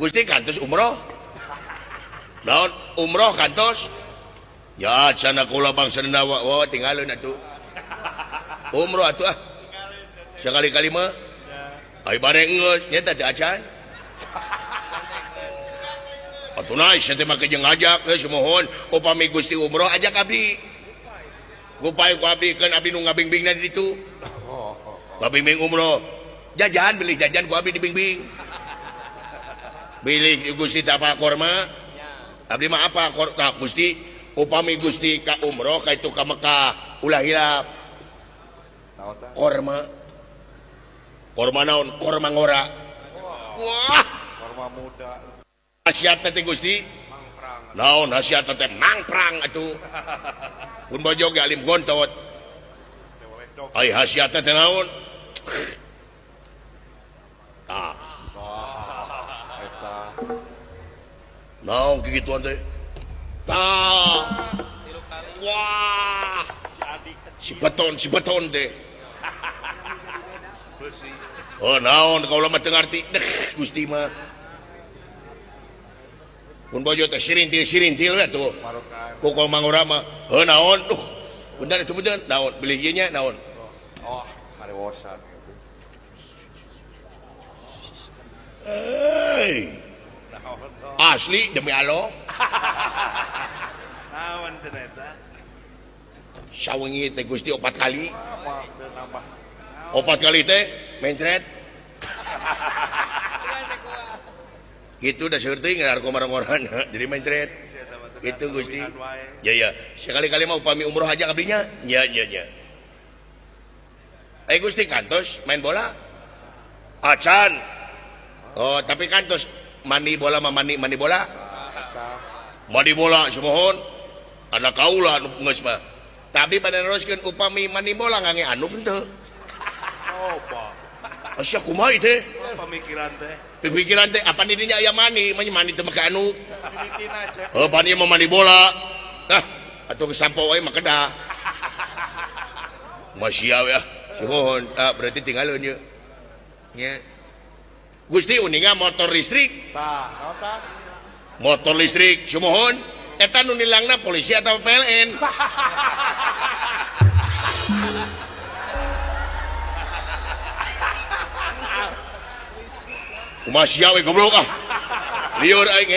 Gusti kantos umroh. Naon umroh kantos? Ya cenah kula bangsa nawa wah tinggalin atuh. Umroh atuh ah. Sekali-kali mah. Ai bareng geus nya teh acan. Atuh naik teh make jeung ngajak geus mohon upami Gusti umroh ajak abdi. Gupay ku abdi kan abdi nu ngabingbingna di ditu. Ngabingbing umroh. Jajan beli jajan ku abdi dibingbing. Bilih Gusti teh apa korma? Abdi mah apa korma Gusti upami Gusti ka umroh ka itu ka Mekah ulah hilap. Korma. Korma naon? Korma ngora. Wah, korma muda. Khasiatna teh Gusti? Naon khasiatna teh mangprang atuh. Pun bojo ge alim gontot. Ai khasiatna teh naon? Tah. Eta. Naon kikituan teh? Tah. Wah. Si beton teh. Oh naon kaula mah teu ngarti. Deh Gusti mah. Pun bojo teh sirintil-sirintil we tuh. Pukul mangora mah. Heuh naon? Duh. Bentar itu bentar naon? Beli ieu nya naon? Oh, karewosan. Hei. Asli demi Allah. Naon cenah eta? Sawengi teh Gusti 4 kali. 4 kali teh mencret. Gitu dah seueur teuing ngarko marang-marang jadi mencret. Gitu Gusti. Ya ya, sekali-kali mah upami umroh aja abdinya. Ya ya ya. Eh Gusti kantos main bola? Acan. Oh, tapi kantos mandi bola mah mandi bola. Mandi bola sumuhun. Anak kaula nu geus mah. Tapi bade neruskeun upami mandi bola ngange anu henteu. Coba. Asa kumaha ieu teh? Pamikiran teh. Pikiran teh apa didinya aya mani, mani teu make anu. Oh, pan ieu mah mandi bola. Nah, atuh sampo wae mah kedah. Masya ya. Sumuhun, ah berarti tinggalun ieu. Nya. Gusti uninga motor listrik. Tah, naon tah? Motor listrik sumuhun, eta nu nilangna polisi atau PLN? Kumaha sia we goblok ah. Liur aing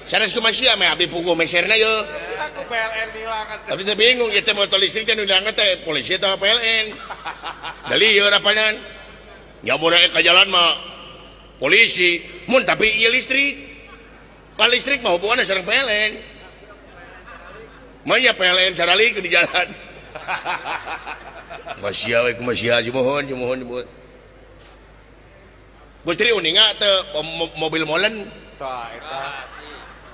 Sanes kumaha sia meh abdi puguh meserna ye. Aku PLN nilang atuh. Abdi teh bingung ieu teh motor listrik teh nu nilangna teh polisi atau PLN. Da lieur apanan. Nyamur ka jalan mah polisi, mun tapi ieu listrik. Ka listrik mah hubunganna sareng PLN. Manya PLN saralikeun di jalan. Kumaha sia we kumaha sia sumuhun sumuhun sumuhun. Gusti uninga teu mobil molen. Tah eta.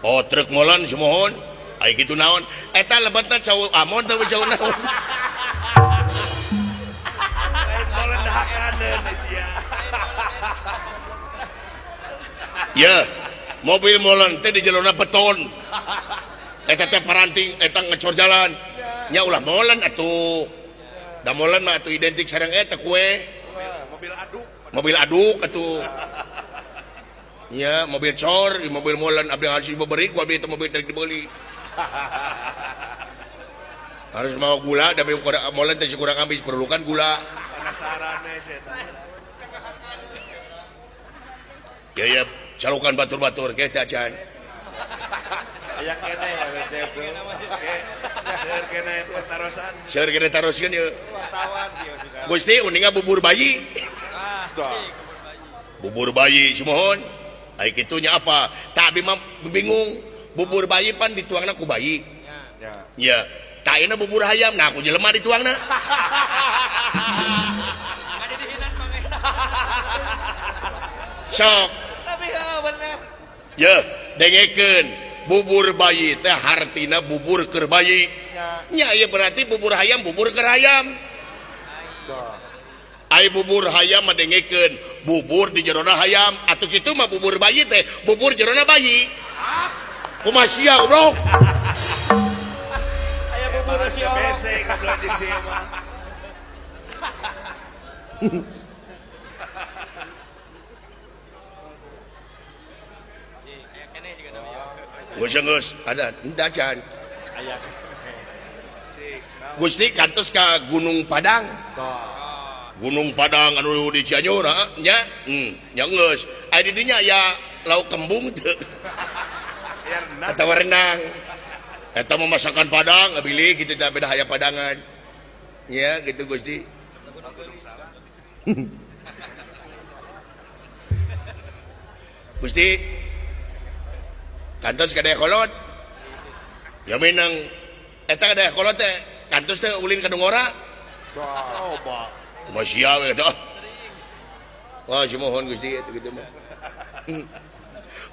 Oh truk molen sumuhun. Ai kitu naon? Eta lebetna cau amon teu cau naon. Lain molen dahakaneun sia. Ya, mobil molen teh di jalurna beton. Eta teh paranting eta ngecor jalan. Nya ulah molen atuh. Da molen mah atuh identik sareng eta kue. Mobil aduk. Mobil aduk atuh. Nya mobil cor, mobil molen abdi harus diberi ku abdi itu mobil teh dibeli. Harus mau gula da molen teh kurang habis perlukan gula. Penasaran we eta. Ya ya, calukan batur-batur ke teh acan. Aya keneh ya we teh. Seueur keneh pertarosan. Seueur keneh taroskeun ieu. Wartawan sih maksudna. Gusti uninga bubur bayi. Bubur bayi sumuhun. Ai kitunya apa? Tak abdi mah bingung. Bubur bayi pan dituangna ku bayi. Ya. Ya. Tak ayeuna bubur hayam, nah ku jelema dituangna. Sok. Tapi heuh bener. Ye, dengekeun. Bubur bayi teh hartina bubur keur bayi. Nya ieu berarti bubur hayam bubur keur hayam. Ai bubur hayam mah dengekeun, bubur di jerona hayam atuh kitu mah bubur bayi teh bubur jerona bayi. Kumaha sia goblok? Aya bubur si bese goblok jeung sia mah. Geus geus ada henteu acan. Gusti kantos ka Gunung Padang. Gunung Padang anu di Cianjur nya nya geus. Aya di dinya aya lauk kembung teu. Atawa rendang. Eta mah masakan Padang bilih kitu teh beda aya padangan. Ya gitu Gusti. Gusti kantos ka Dayakolot. Ya minang eta ka Dayakolot teh kantos teh ulin ka Dongora. Loba. Kumaha we teh. Wah, simohon Gusti eta kitu mah.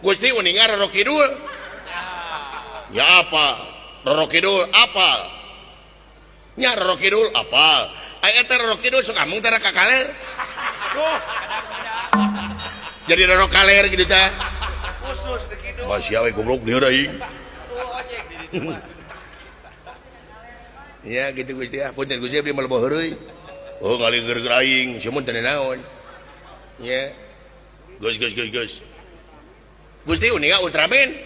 Gusti uninga Roro Kidul. Ya apa? Roro Kidul apa? Nya Roro Kidul apa? Aya eta Roro Kidul sok amung teh ka kaler. Aduh. Jadi Roro Kaler gitu teh. Khusus di kidul. Masih we goblok dia aing. Ya gitu Gusti ah, punten Gusti abdi mah loba heureuy. Oh ngaligeur aing, sieun teh naon. Ya. Gus gus gus gus. Gusti uninga Ultraman.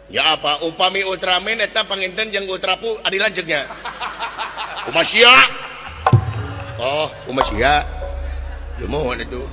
Ya apa upami Ultraman eta panginten jeung Ultrapu adi lanceuknya. Kumaha sia? Oh, kumaha sia? Lumohon itu.